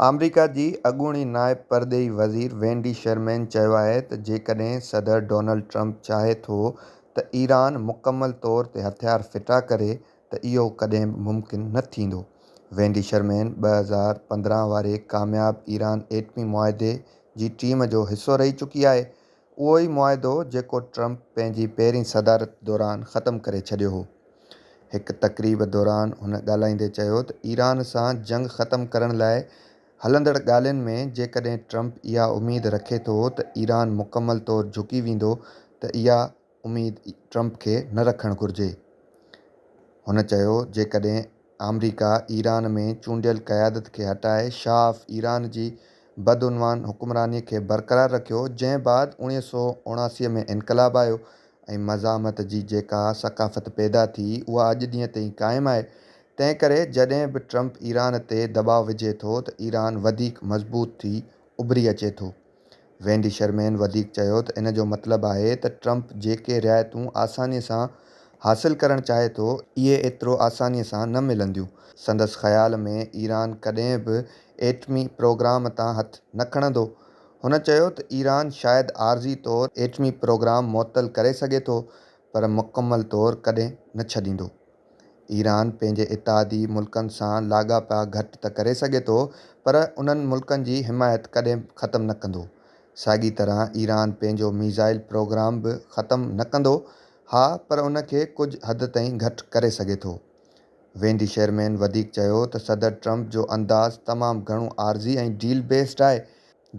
آمريڪا جي اڳوڻي نائب پرڏيهي وزير وينڊي شرمين چيو آهي ته جيڪڏهن صدر ڊونلڊ ٽرمپ چاهي ٿو ته ايران مڪمل طور تي هٿيار ڦٽا ڪري ته اهو ڪڏهن به ممڪن نه ٿيندو. وينڊي شرمين 2015 واري ڪامياب ايران ايٽمي معاهدي جي ٽيم جو حصو رهي چڪي آهي، اهو ئي معاهدو جيڪو ٽرمپ پنهنجي پهرين صدارت دوران ختم ڪري ڇڏيو هو. هڪ تقريب دوران هن ڳالهائيندي چيو ته ايران سان جنگ ختم ڪرڻ لاء هلندڙ ڳالهين ۾ جيڪڏهن ٽرمپ اها اميد رکي ٿو ته ايران مڪمل طور جهڪي ويندو ته اها اميد ٽرمپ کي نه رکڻ گهرجي. هن چيو جيڪڏهن آمريڪا ايران ۾ چونڊيل قيادت کي هٽائي شاهه آف ايران جي بدعنوان حڪمراني کي برقرار رکيو جنهن بعد 1979 ۾ انقلاب آيو ۽ مزاحمت جي جيڪا ثقافت پيدا ٿي اها اڄ ڏينهن تائين قائم آهي تنهن ڪري جڏهن به ٽرمپ ايران تي دٻاء وجهي ٿو ته ايران وڌيڪ مضبوط ٿي اڀري اچي ٿو. وينڊي شرمين وڌيڪ چيو ته ان جو مطلب آهي ته ٽرمپ جيڪي رعايتون آساني سان حاصل ڪرڻ چاهي ٿو، اهي ايترو آساني سان نه ملنديون. سندس خيال ۾ ايران ڪڏهن به ايٽمي پروگرام تان هٿ نه کڻندو. هن چيو ته ايران شايد عارضي طور ايٽمي پروگرام معطل ڪري سگهي ٿو پر مڪمل طور ڪڏهن نه ڇڏيندو. ايران پنهنجي اتحادي ملڪن سان لاڳاپا گهٽ ته ڪري سگهي ٿو پر انهن ملڪن جي حمايت ڪڏهن به ختم نه ڪندو. ساڳي طرح ايران پنهنجو ميزائل پروگرام به ختم نه ڪندو، ها پر ان کي ڪجهه حد تائين گهٽ ڪري سگهي ٿو. وينڊي شيرمين وڌيڪ چيو ته صدر ٽرمپ جو انداز تمام گهڻو عارضي ۽ ڊيل بيسڊ آهي،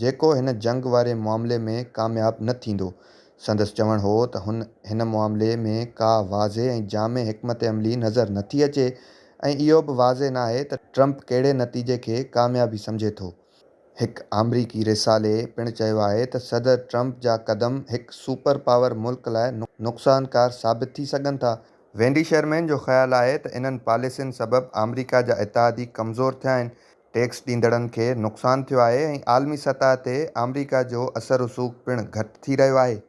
جيڪو هن جنگ واري معاملي ۾ ڪامياب نه ٿيندو. سندس چوڻ هو ته هن هن معاملي ۾ ڪا واضح ۽ جامع حڪمت عملي نظر نٿي اچي ۽ اهو به واضح ناهي ته ٽرمپ ڪهڙي نتيجي کي ڪاميابي سمجهي ٿو. هڪ آمريڪي رسالي پڻ چيو آهي ته صدر ٽرمپ جا قدم هڪ سپر پاور ملڪ لاء نقصانڪار ثابت ٿي سگهن ٿا. وينڊي شرمين جو خيال آهي ته انهن پاليسين سبب آمريڪا جا اتحادي ڪمزور ٿيا آهن ٽيڪس ڏيندڙن کي نقصان ٿيو آهي ۽ عالمي سطح تي آمريڪا جو اثر رسوخ پڻ گهٽ ٿي رهيو آهي.